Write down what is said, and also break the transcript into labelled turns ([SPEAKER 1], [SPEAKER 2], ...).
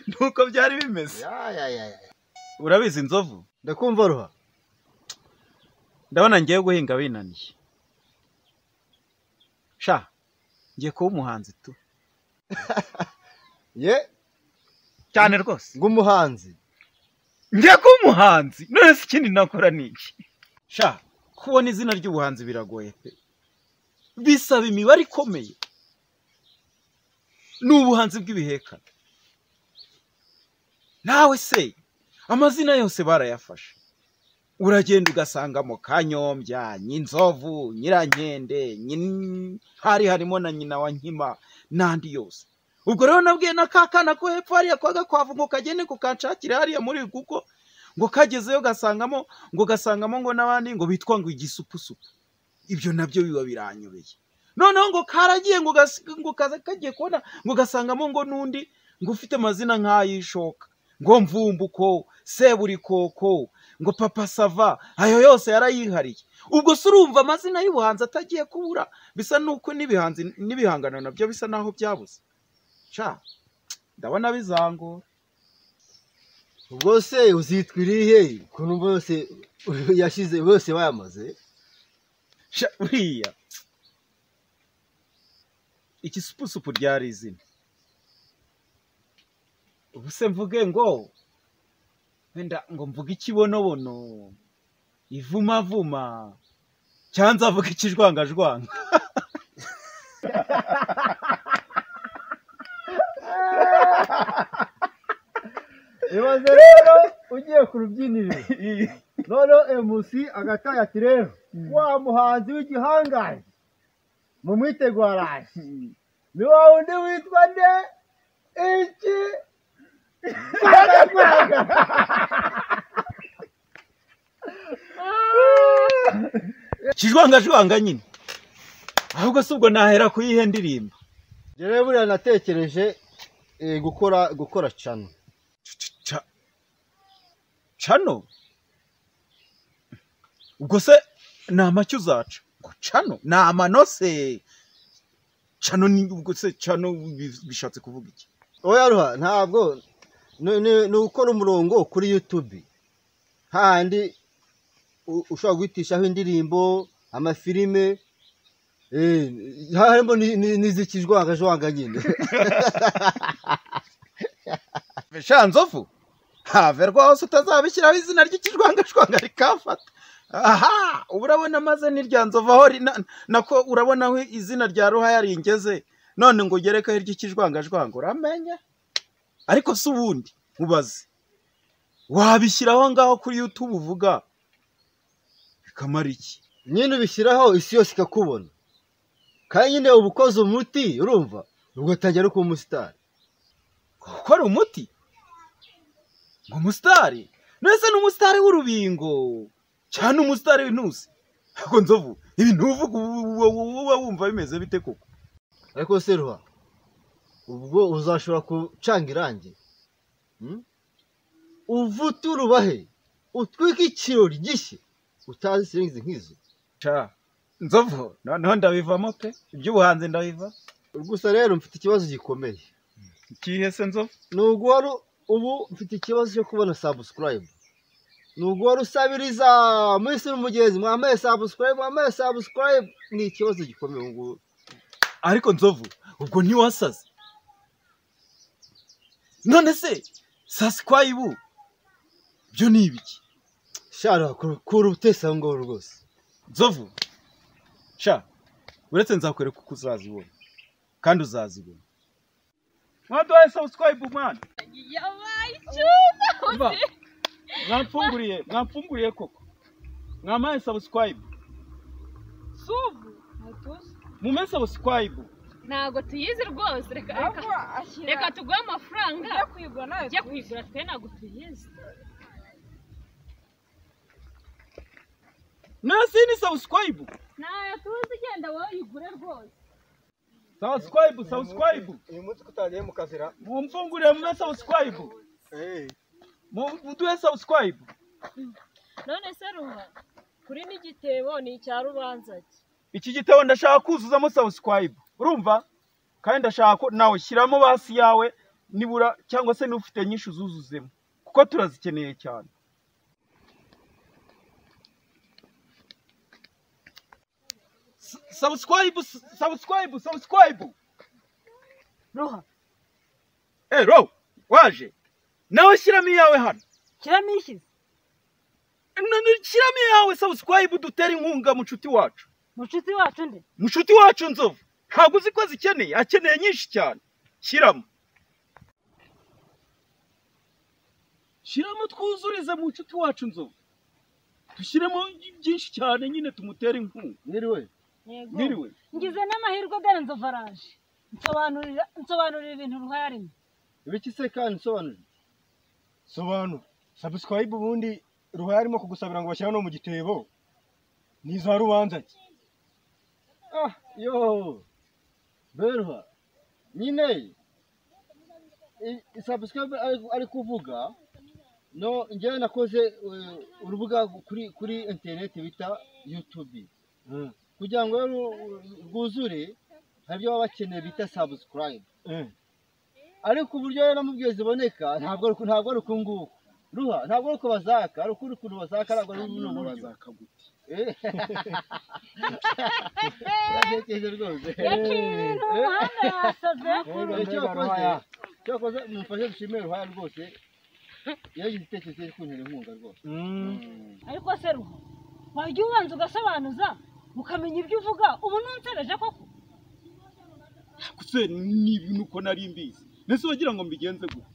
[SPEAKER 1] Nuko byari bimeze. Urabizi Nzovu?
[SPEAKER 2] Ndakumva Ruha.
[SPEAKER 1] Ndabona ngiye guhinga binaniye. Sha, ngiye kuba umuhanzi tu.
[SPEAKER 2] Ye?
[SPEAKER 1] Cyane rwose.
[SPEAKER 2] Ngumuhanzi.
[SPEAKER 1] Ngiye kuba umuhanzi. None se ikindi nakora ni iki? Sha, kubona izina ry'ubuhanzi biragoye pe. Bisaba imibare ikomeye. Ni ubuhanzi bw'ibihekane. Nawe se amazina yose barayafashe. Uragenda ugasangamo Kanyombya, Nyinzovu, Nyirankende, hari harimo na nyina wa Nkima n'andi yose. Ubwo rero nabwiye na kakana ko hepfo hariya kwa Gakwavu ngo kagende kukanshakira hariya muri kuko ngo kagezeyo gasangamo ngo gasangamo ngo n'abandi ngo bitwa ngo igisupusupu. Ibyo nabyo biba biranyobeye. Noneho ngo karagiye ngo ngo kaza kagiye kubona ngo gasangamo ngo nundi ngo ufite amazina nk'ayishoka ngo Mvumbuko, Seburikoko, ngo Papa Sava, ayo yose yarayihariye. Ubwo se urumva amazina y'ubuhanzi atagiye kubura, bisa nuko n'ibihanzi n'ibihangano nabyo bisa naho byabuze. Sha, ndabona bizangora.
[SPEAKER 2] Ubwo se uzitwa irihe kuntu bose yashize bose bayamaze?
[SPEAKER 1] Sha, uriya ikisupusupu ryari izina. Ubu se mvuge ngo wenda ngo mvuge ikibonobono, ivumavuma, cyanza avuga ikijwangajwanga.
[SPEAKER 2] Ibaze rero ugiye ku rubyiniro noneho MC agataya ati rero wa muhanzi w'igihangange mu mwitego araje, ni wa wundi witwa nde iki
[SPEAKER 1] Kijwangajwanga nyine. Ahubwo se ubwo nahera kuyihe ndirimbo?
[SPEAKER 2] Njyewe buriya natekereje gukora cano.
[SPEAKER 1] Cano? Ubwo se ni amacyo uzaca? Ngo cano ni amanose. Cano ni ubwo se cano bishatse kuvuga iki?
[SPEAKER 2] Oya Ruha, ntabwo ni ukora umurongo kuri YouTube hahandi ushobora guhitishaho indirimbo, amafilime, harimo n'izikijwangajwanga nyine.
[SPEAKER 1] Sha Nzovu, have rwose utazabishyiraho izina ry'ikijwangajwanga rikafata. Aha, urabona maze n'irya Nzovu aho nako urabona aho izina rya Ruha yaringeze, none ngo ugerekaho iry'ikijwangajwanga uramenya. Ariko se ubundi mubaze, wabishyiraho ngaho kuri YouTube uvuga bikamara iki?
[SPEAKER 2] Nyine ubishyiraho isi yose ikakubona, kandi nyine uba ukoze umuti, urumva ugatangira kuba umusitari.
[SPEAKER 1] Gukora umuti? Ngo umusitari? Nese ni umusitari w'urubingo cyane umusitari w'intusi? Ariko Nzovu, ibintu uvuga uba wumva bimeze bite koko?
[SPEAKER 2] Ariko se Ruha, ubwo uzashobora gucanga irangi, uvute urubahe, utwike ikirori gishye utazi siringizi nk'izo?
[SPEAKER 1] Sha Nzovu, noneho ndabivamo pe, iby'ubuhanzi ndabiva.
[SPEAKER 2] Gusa rero mfite ikibazo gikomeye.
[SPEAKER 1] Ikihe se Nzovu?
[SPEAKER 2] Ni uguhora ubu mfite ikibazo cyo kubona subscribe. Ni uguhora usabiriza muri si umugenzi mwambaye subscribe, mwambaye subscribe, ni ikibazo gikomeye ubu ngubu.
[SPEAKER 1] Ariko Nzovu, ubwo ntiwasaze? None se subscribe byo ni ibiki?
[SPEAKER 2] Sha, kura ubutesi aho ngaho rwose.
[SPEAKER 1] Nzovu, sha, uretse nzakwereka uko uzazibona, kandi uzazibona. Mwaduhaye subscribe mwana.
[SPEAKER 3] Yabaye icyuma.
[SPEAKER 1] Mwamfunguriye, mwamfunguriye koko. Mwamaye subscribe.
[SPEAKER 3] Subu, mutuzi.
[SPEAKER 1] Mume subscribe.
[SPEAKER 3] Ntago tuyizi rwose, reka reka tuguhe amafaranga. Ujya kuyigura nawe. Ujya kuyigura twe ntago tuyizi.
[SPEAKER 1] Nasi ni subscribe.
[SPEAKER 3] Nayo tuzi, genda wowe uyigure rwose.
[SPEAKER 1] Subscribe, subscribe.
[SPEAKER 2] Uyu munsi kutagiye mu kazira.
[SPEAKER 1] Mumfungurire mume subscribe. Muduhe subscribe.
[SPEAKER 3] None se Ruha, kuri n'igitebo ni icya rubanza ki?
[SPEAKER 1] Iki gitebo ndashaka kuzuzamo subscribe. Urumva? Kandi ndashaka ko nawe shyiramo basi yawe Nibura cyangwa se n'ufite nyinshi uzuzuzemo kuko turazikeneye cyane. Subscribe, subscribe, subscribe.
[SPEAKER 4] Ruha.
[SPEAKER 1] Ro, waje. Nawe shyiramo iyawe hano.
[SPEAKER 4] Shyiramo ishyize.
[SPEAKER 1] Shyiramo iyawe subscribe dutere inkunga mucuti wacu.
[SPEAKER 4] Mucuti wacu nde?
[SPEAKER 1] Mucuti wacu Nzovu. Ntabwo uzi ko zikeneye, akeneye nyinshi cyane. Shyiramo. Shyiramo twuzurize mucuti wacu Nzovu. Dushyiremo byinshi cyane nyine tumutere inkunga.
[SPEAKER 2] Mwiriwe.
[SPEAKER 1] Mwiriwe.
[SPEAKER 4] Ngize n'amahirwe dore Nzovu araje. Nsobanurira ibintu Ruha yarimo.
[SPEAKER 2] Ibiki se kandi nsobanurira?
[SPEAKER 5] Sobanura. Subscribe ubundi Ruha yarimo kugusabira ngo bashyira no mu gitebo. Ni za rubanza ki?
[SPEAKER 2] Ah, yo. Beruha. Nyine subscribe ari kuvuga no njyewe nakoze urubuga kuri internet bita YouTube. Kugira ngo rwuzure hari ibyo baba bakeneye bita subscribe. Ariko uburyo rero namubwiye ziboneka ntabwo ari uku nguku. Ruha ntabwo ari uko bazaka, ari ukuri ukuntu bazaka, ntabwo ari buno buryo.
[SPEAKER 1] Bazaka gute?
[SPEAKER 2] Yatekereje rwose.
[SPEAKER 4] Yaciye ibintu mu muhanda yasaze.
[SPEAKER 2] Cyakoze mumfashe dushimire Ruha rwose. Yagize igitekerezo cyo kuntera inkunga rwose.
[SPEAKER 4] Ariko se Ruha, wajya ubanza ugasobanuza ukamenya ibyo uvuga, ubu ntunsebeje koko?
[SPEAKER 1] Se ni ibintu uko nari mbizi. Nese wagira ngo mbigenze gute?